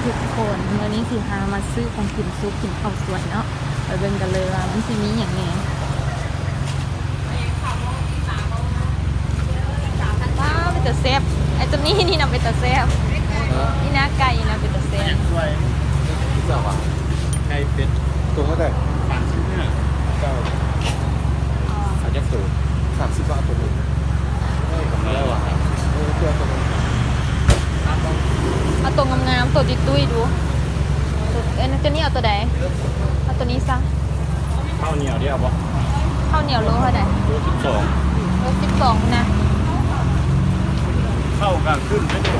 ທຸກຄົນ ມື້ນີ້ຊິພາມາຊື້ຂອງກິນສູ່ກິນເຂົ້າສວຍເນາະ. ໄປເບິ່ງກັນເລີຍວ່າມັນຊິມີຫຍັງແດ່. ວ້າວ ເປັນຕາແຊບ. ໄອ້ຕົວນີ້ນີ້ນະເປັນຕາແຊບ. ເອີ ນີ້ນະ ໄກ່ນະເປັນຕາແຊບ. ໄກ່ເປັດ ຕົວເທົ່າໃດ? ສາມສິບຫ້າ. ເຈົ້າ ເອົາຈັກໂຕ? ສາມສິບບາດຕົວໜຶ່ງ. ເອີ ກຳໄລວ່າ ເອີ ເອົາຕົວໜຶ່ງ ເອົາຕົວງາມໆ ຕົວຕຸ້ຍໆ ດູ. ເອີ ຕົວນີ້ເອົາຕົວໃດ? ເອົາຕົວນີ້ຊະ. ເຂົ້າໜຽວເດ້ເອົາບໍ່? ເຂົ້າໜຽວໂລເທົ່າໃດ? ໂລສິບສອງ. ໂລສິບສອງພຸ້ນນະ. ເຂົ້າກາງຄືນໄດ້ຢູ່.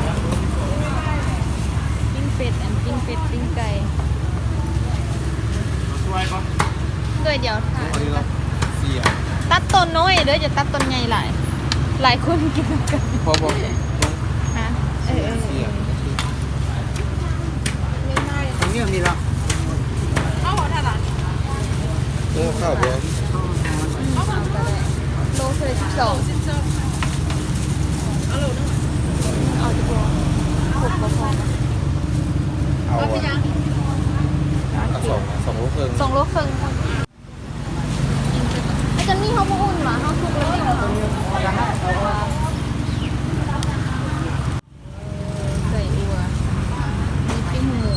ປີ້ງເປັດ ອັນປີ້ງເປັດ ປີ້ງໄກ່ ເອົາຊ່ວຍບໍ່? ໜ່ວຍດຽວ ເອົາອັນນີ້ເນາະ. ເສຍ ຕັດຕົ້ນນ້ອຍເດີ້ ຢ່າຕັດຕົ້ນໃຫຍ່ຫຼາຍ ຫຼາຍຄົນກິນນຳກັນ. ພໍບໍ່? ຮະ? ເອີ ເອີ ເສຍ ເອີ. ອັນນີ້ມີແລ້ວ ເອົາເທົ່າໃດ? ໂອ້ ເຂົ້າບໍ່? ໂລເທົ່າໃດ? ສິບສອງ. ເອົາຢູ່ບໍ່? ຫົກບໍ່ພໍ. ເອົາ ເອົາສອງ ສອງໂລເຄິ່ງ. ສອງໂລເຄິ່ງ. ອາຈານນີ້ເຮົາບໍ່ອຸ່ນຫວາ? ເຮົາສຸກແລ້ວນີ້ຫວາ? ເອີ ໄສ້ອົ່ວ ມີປີ້ງໝູ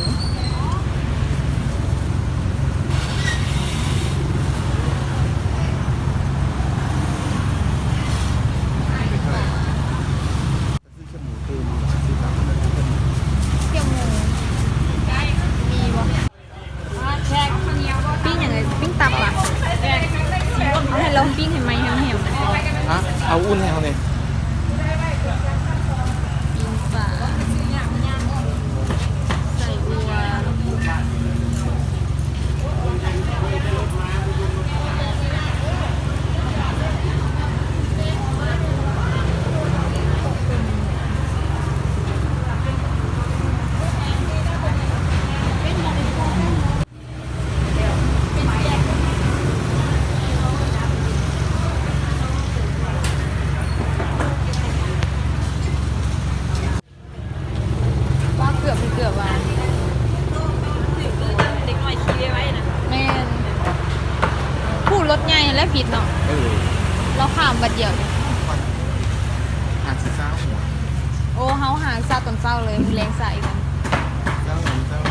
ປີ້ງໝູ ມີບໍ່? ປີ້ງຫຍັງເອີຍ? ປີ້ງຕັບຫວາ? ເອົາໃຫ້ລອງປີ້ງໃຫ້ໄໝແຮມໆ. ອະ ເອົາອຸ່ນໃຫ້ເຮົາແດ່. ປີ້ງປາ ໃສ່ອົ່ວ. ວ່າເກືອບ ເກືອບວ່າ ເດັກນ້ອຍຂີ່ໄວໆນະ. ແມ່ນ ຜູ້ລົດໃຫຍ່ແຫຼະຜິດເນາະ. ເອີ ລາວຂ້າມບາດດຽວເດ. ຫາຊິເຊົ້າຫົວ. ໂອ້ ເຮົາຫາຊາຕອນເຊົ້າເລີຍ ມື້ແລງຊາອີກແລ້ວ. ເຊົ້າ ເຊົ້າ. ຂ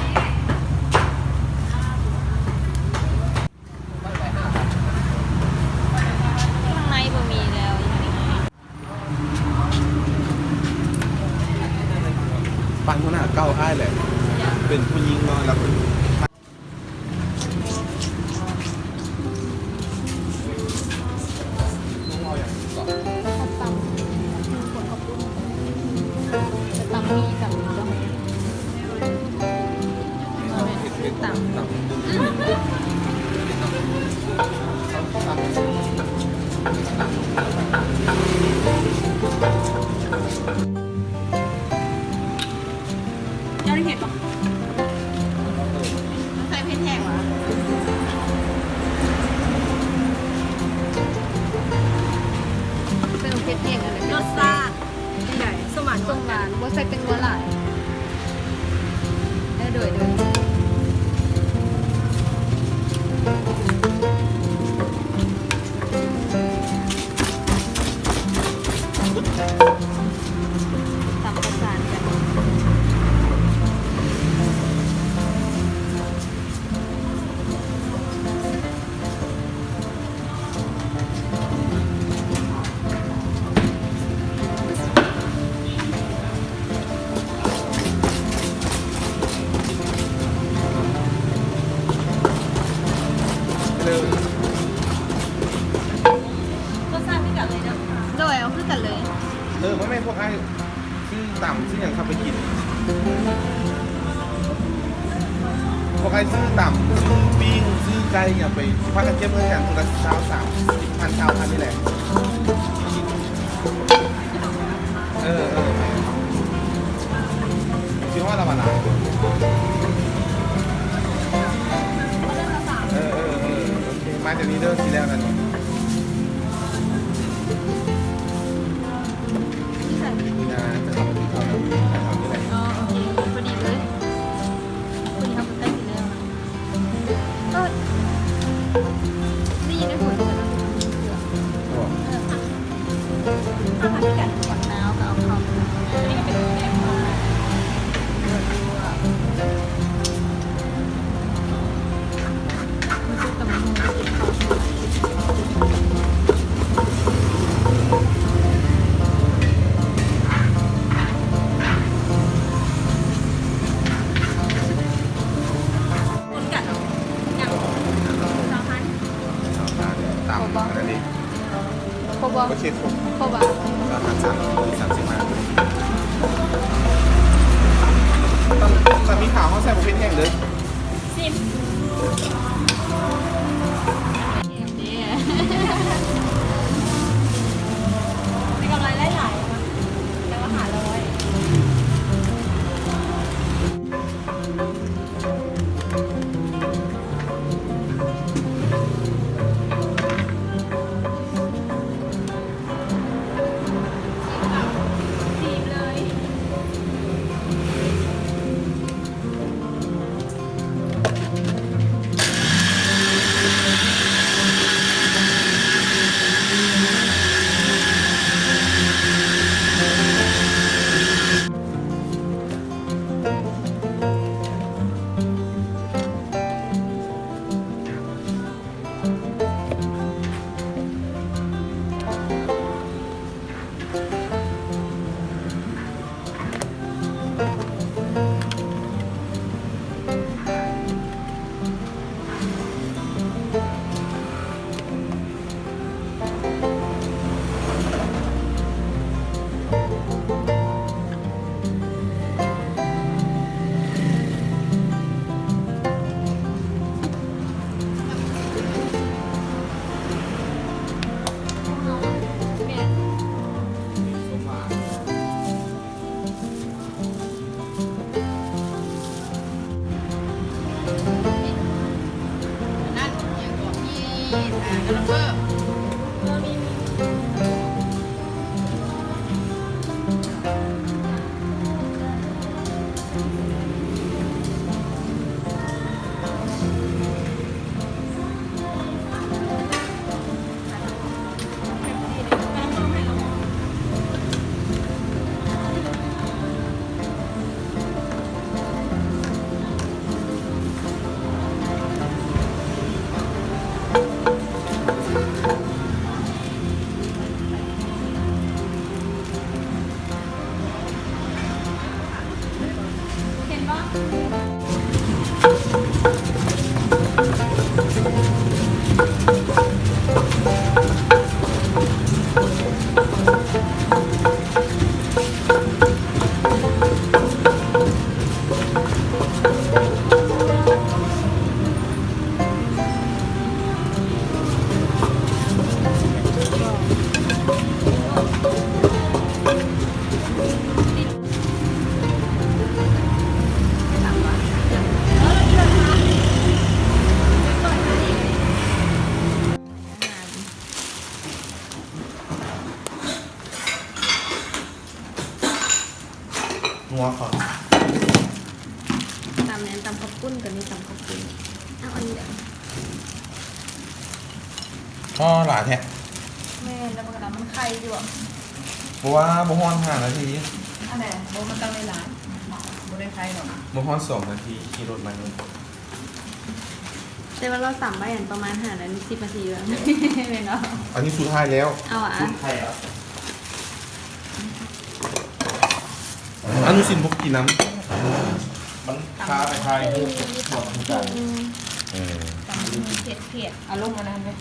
້າງໃນບໍ່ມີແລ້ວ. ປານຫົວໜ້າເກົ່າອ້າຍແຫຼະ ເປັນຜູ້ຍິງເນາະ ແລ້ວເພິ່ນ ເອົາຫຍັງເກາະ? ເອົາຕຳ ມີຄົນເຂົ້າປຸ້ນ ແຕ່ຕຳໝີ່ ຕຳໝີ່ບໍ່ ຕຳ ເຈົ້າໄດ້ເຜັດບໍ່? ໃສ່ເຜັດແຮງຫວາ? ໃສ່ເຜັດແຮງ ອັນນັ້ນ ລົດຊາດ ຈັ່ງໃດ? ສົ້ມຫວານ ສົ້ມຫວານ ບໍ່ໃສ່ແປ້ງນົວຫຼາຍ. ເອີ ໂດຍ ໂດຍ. ຕຳປະສານກັນ. ໂດຍ ເອົາຄືກັນເລີຍ. ເອີ ບໍ່ແມ່ນ ພວກອ້າຍ ຊື້ຕຳຊື້ຫຍັງເຂົ້າໄປກິນ. ພວກອ້າຍຊື້ຕຳ ຊື້ປີ້ງ ຊື້ໄກ່ຫຍັງໄປ ພາກັນເກັບເງິນກັນ ຄົນລະຊາວ ສາມສິບພັນ ຊາວພັນນີ້ແຫຼະ. ເອີ ເອີ ເອີ ຊິຮອດແລ້ວຫວານະ? ເອີ ເອີ ເອີ ໂອເຄ ມາດຽວນີ້ເດີ ຊິແລ້ວແລ້ວນີ້. ນີ້ໃສ? ນີ້ນະ ຈະເຂົ້າໄປກິນເຂົ້ານຳ ແຖວນີ້ແຫຼະ. ອໍ ໂອເຄ ພໍດີເລີຍ. ເຮັດແຫ້ງເດີ ຊິມ ແຊບເດ້ ໄດ້ກຳໄລຫຼາຍໆ ແຕ່ວ່າຫ້າຮ້ອຍ. ຫົວເຂົາ ຕຳແມ່ນຕຳເຂົ້າປຸ້ນ ຕົວນີ້ຕຳເຂົ້າປຸ້ນ ເອົາອັນດຽວ ອໍ ຫຼາຍແທ້ ແມ່ນ ແລ້ວມັນກໍນ້ຳມັນໄຂ່ຢູ່ ບໍ່ວ່າບໍ່ຮອດຫ້ານາທີ ອັນໃດ ບໍ່ ມັນຕ້ອງໄດ້ຫຼາຍ ບໍ່ໄດ້ໄຂ່ດອກ ບໍ່ຮອດສອງນາທີ ຂີ່ລົດມານີ້. ແຕ່ວ່າລາວຕຳໄວ້ ອັນ ປະມານຫ້ານາທີ ສິບນາທີແລ້ວ ແມ່ນບໍ່? ອັນນີ້ສຸດທ້າຍແລ້ວ ເອົາຫວາ? ສຸດທ້າຍແລ້ວ ອະນຸສິນບໍ່ກິນນ້ຳ ມັນຄາໄປຖ່າຍຮູບ ເອີ ເຜັດໆ ອາລົມອັນນັ້ນເດ້. ອ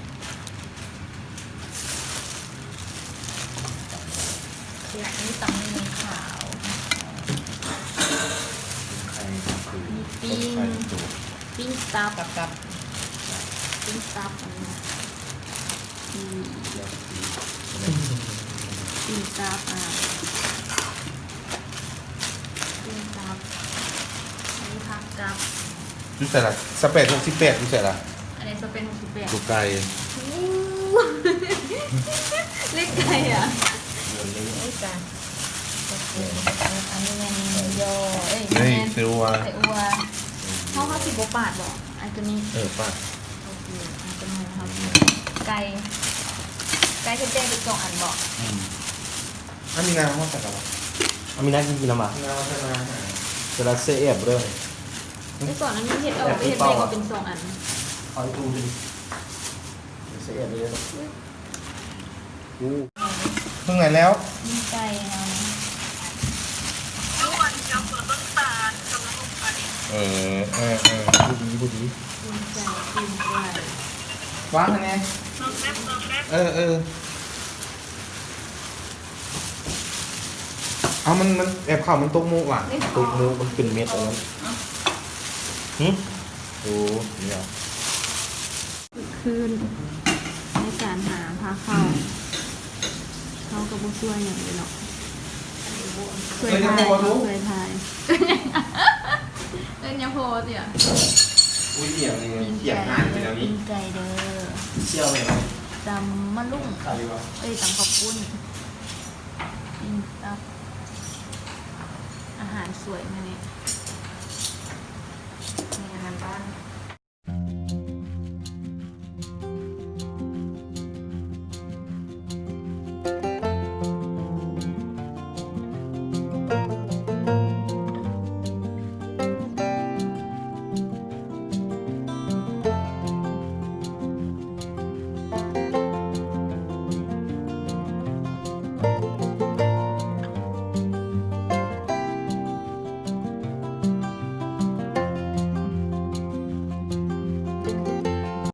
ັນນີ້ຕຳມີຂາວ ມີປີ້ງ ປີ້ງຕັບ ຕັບ ຕັບ ປີ້ງຕັບ ອັນນີ້ ປີ້ງຕັບ ອ່າ ປີ້ງຕັບ ອັນນີ້ຜັກກັບ ຢູ່ໃສລະ? ຊາວແປດ ຫົກສິບແປດ ຢູ່ໃສລະ? ອັນນີ້ຊາວແປດ ຫົກສິບແປດ ຕົວໄກ່ ໂອ້ ເລກໄກ່ອະ ເລກໄກ່ ອັນນີ້ແມ່ນຍໍ່ ເອີຍ ນີ້ ແມ່ນ ໃສ່ອົ່ວ ໃສ່ອົ່ວ ເຮົາ ເຮົາຊິບໍ່ປາດບໍ່? ອັນຕົວນີ້ ເອີ ປາດ ໂອເຄ ອັນຕົວນີ້ເຮົາ ໄກ່ ໄກ່ເຮັດແບ່ເປັນສອງອັນບໍ່? ອືມ ອາມີນາເຮົາໃສ່ກັນບໍ່? ອາມີນາກິນ ກິນນຳຫວາ? ອາມີນາເຮົາໃສ່ມາ ເວລາແຊບເດີ. ໄປສອນອັນນີ້ເຮັດເອົາ ໄປເຮັດແບ່ເປັນສອງອັນ ເອົາໄປຕູ້ດິ ໃສ່ແອບເລີຍ ໂອ້ ເຖິງໄຫນແລ້ວ? ມີໄກ່ເຮົາ ເອີ ເອີ ເອີ ຜູ້ດີ ຜູ້ດີ ພູມໃຈ ພູມໃຈ ວາງໃຫ້ແດ່ ເອີ ເອີ. ເອົາ ມັນ ມັນແອບເຂົ້າ ມັນຕົກໂມກວ່າ ຕົກໂມກ ມັນເປັນເມັດອັນນັ້ນ ເອົ້າ ຫຶ? ໂອ້ ດຽວ ຄືນໃນການຫາພາເຂົ້າ ເຮົາກໍບໍ່ຊ່ວຍຫຍັງເລີຍເນາະ ຊ່ວຍຖ່າຍ ຊ່ວຍຖ່າຍ ເອີ້ນຍາພໍ່ຕິອະ ອຸ້ຍ ອີ່ຫຍັງນີ້ ປີ້ງໄກ່ເດີ ປີ້ງໄກ່ເດີ ສ່ຽວແມ່ນບໍ່ ຕຳມະລຸ້ງ ເອີຍ ຕຳເຂົ້າປຸ້ນ ປີ້ງຕັບ ອາຫານສວຍມື້ນີ້ ມີອາຫານບ້ານ.